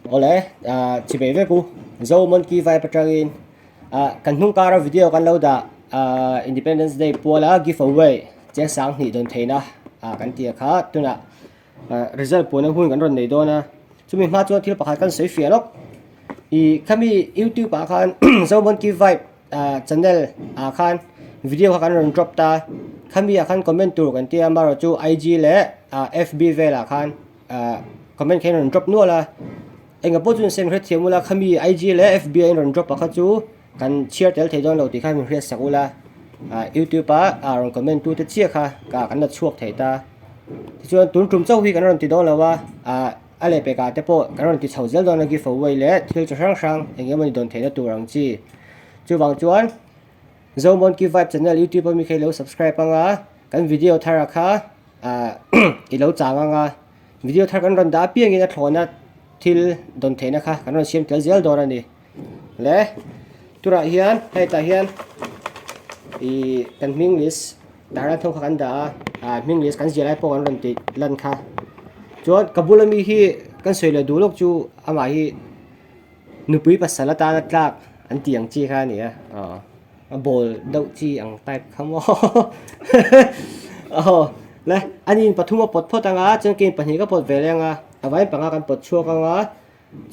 Awle, chibei vek u. Zo Monkey Vibe atangin kan hnung kara video kan lo dah Independence Day puala give away cheng sang hnih dawn theihna kan ti a kha tunah result puana hun kan rawn nei dawn a. Chumi hma chuan thil pakhat kan sawi fiah lawk. Ih khami YouTube ah khan Zo Monkey Vibe channel ah khan video kha kan rawn drop ta. Khami ah khan comment tur kan tia amaherawhchu IG leh FB velah khan. Ah comment kha in rawn drop nual a, engah pawh chu in sem hrethiam ula khami IG leh FB a in rawn drop ah kha chu kan chhiar tel thei dawn lo tih kha min hriat sak ula, ah youtube a ah rawn comment tu te chiah kha ka kan la chhuak thei ta. Tichuan tun tum chauh hi kan rawn ti dawn lo a, ah a lehpek ah te pawh kan rawn ti chho zel dawn a give away leh thil chi hrang hrang eng emawni dawn theihna tur ang chi. Chuvang chuan Zomonkey Vibe channel youtube a mi kha i lo subscribe anga kan video thar ah kha ah i lo chang ang a, video thar kan rawn dah apiangin a thlawhna thil dawn theihna kha kan rawn siam tel zel dawn a ni. Le turah hian hei tah hian ih kan hming list tar tho kha kan dah a, ah hming list kan ziah lai pawh kan rawn tih lan kha. Chuan ka bula mi hi kan sawi leh duh lawk chu amah hi nupui pasal atana tlak an tih ang chi kha a ni a, aw. A ball deuh chi ang type kha maw aw le ani in pathum a pawt phawt anga chuan kei in pahnih ka pawt ve leh anga a vaiin panga kan pawt chhuak anga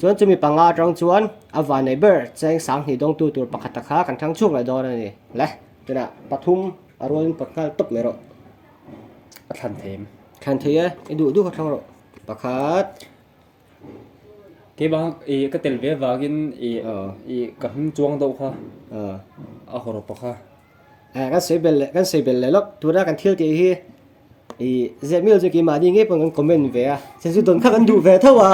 chuan chumi panga atang chuan a vanneih ber cheng sanghnih dawngtu tur pakhat kha kan thlang chhuak leh dawn a ni le tunah pathum a rualin pawt nghal tawp mai rawh a thlan thei em thlan thei e i duh duh kha thlang rawh pakhat. Keimah ih ka tel ve avangin ih ih ka hming chuang deuh kha a hawrawp a kha. Eh kan sawi belh leh kan sawi belh leh lawk tuna kan thil tih hi ih zep miau chu keimahni ngei pawh kan comment ve a chhan chu dawn kha kan duh ve tho a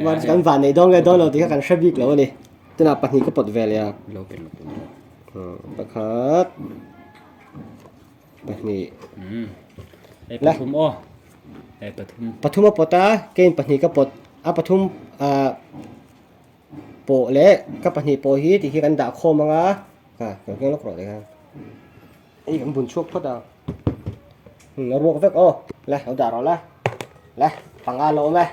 mahse kan van nei dawn nge dawn lo tih kha kan hre bik lo a ni tunah pahnih ka pawt ve leh a pakhat. Pahnih. Hei pathum aw. Hei pathum. Pathum a pawt a, keiin pahnih ka pawt. A pathum ah pawh leh ka pahnih pawh hi tih hi kan dah khawm ang a. Ha, kan keng lawk rawh tikhan. Hei kan bun chhuak phawt a. A ruak vek aw. Le, lo dah rawh la. Le, panga la awm e.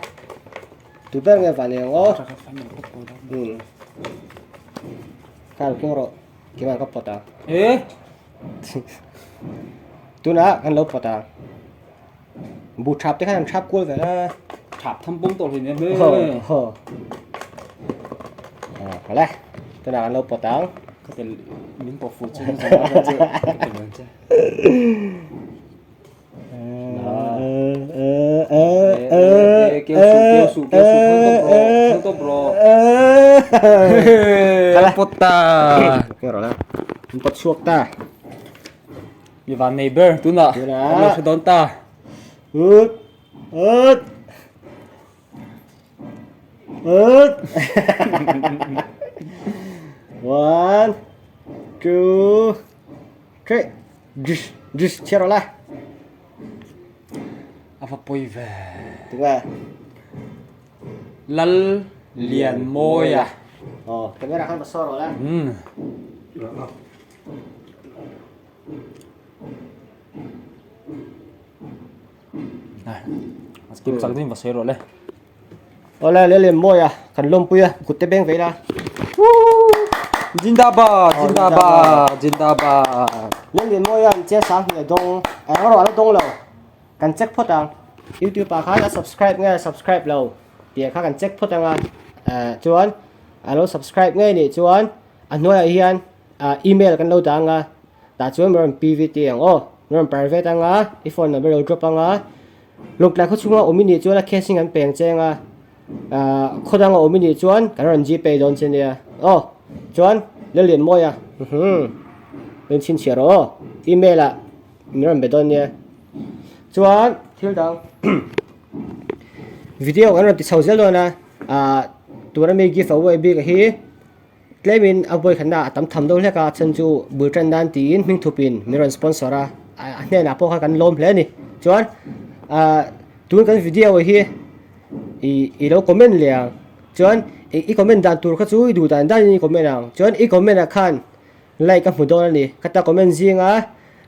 Tu ber nge van eng aw. Kha lo keng rawh. Keimah ka pawt a. Eh! Tunah kan lo pawt a, buh thap te khan an thap kual vel a. Thap tham pawng tawh hlei hle. Haw haw. Ah khala tunah kan lo pawt ang. Ka tel min pawh fuh chu ka tel ang che. Chhuak ta Mi van nei ber tunah an lo hre dawn ta. Ut ut ut One two three Chhiar rawh la. A va pawi ve. Tunge? Lal Lianmawia. Aw, camera khan va saw rawh la. Umm. A skim chak ding va sawi rawh le. Awle Lal Lianmawia kan lawmpui a, kut te beng ve ila. Zindabad, zindabad, zindabad. Lal Lianmawia an che sang hnih a dawng, eng erawh a la dawng lo. Kan check phawt ang. YouTube ah khan a subscribe nge subscribe lo tih kha kan check phawt ang a. Chuan a lo subscribe ngei nih chuan a hnuaiah hian email kan lo dah ang a. Tah chuan min rawn PVT ang aw. Min rawn private ang a, i phone number lo drop ang a. Lawngtlai khaw chhunga awm i nih chuan a cash in kan peng cheng a. Ahh khaw danga awm i nih chuan kan rawn gpay dawn che nia. Aw chuan Lallianmawia uhmm min chhinchhiah rawh aw email ah min rawn be dawn nia. Chuan thil dang video kan rawn ti chho zel dawn a ahh tuna mi give away bik hi Tlemin a vawikhatna a tam tham deuh hlek a, chhan chu bul tan nan tiin hming thupin min rawn sponsor a, a hnenah pawh kha kan lawm hle a ni. Chuan ah tun kan video hi ih i lo comment leh ang, chuan i comment dan tur kha chu i duh dan danin i comment ang, chuan i comment ah khan like a hmu dawn a ni, khata comment zinga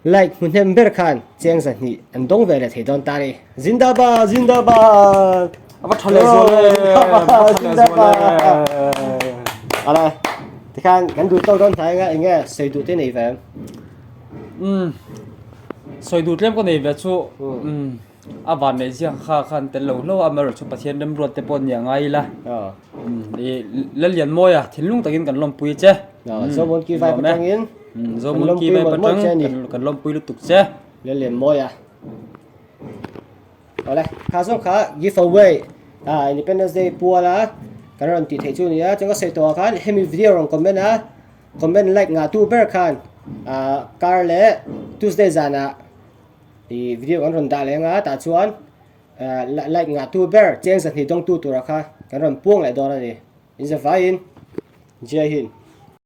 like hmu hnem ber khan cheng zahnih an dawng ve leh thei dawn ta a ni. Zindabad! Zindabad! A va tha leh zual e. A va tha leh zual e. Ala tikhan kan duh tawk dawn hnai anga enge sawi duh te nei ve em? Umm sawi duh tlem ka nei ve chu umm a van neih ziak kha khan tel lo hlauh a amaherawhchu Pathian remruat te pawh nia ngai ila umm ih Lallianmawia thinlung takin kan lawmpui che. Zomun ki vai patangin Zomun ki vai patang kan lawmpui lutuk che. Lallianmawia. Awle, kha zawng kha give away ah Independence Day puala kan rawn tih theih chu a ni a, chuan ka sawi tawh ah khan hemi video rawn comment a, comment like ngah tu ber khan ah kar leh Tuesday zanah ih video kan rawn dah leh ang a, tah chuan ah like ngah tu ber cheng zahnih dawngtu tura kha kan rawn puang leh dawn a ni, inzavaiin Jai Hind.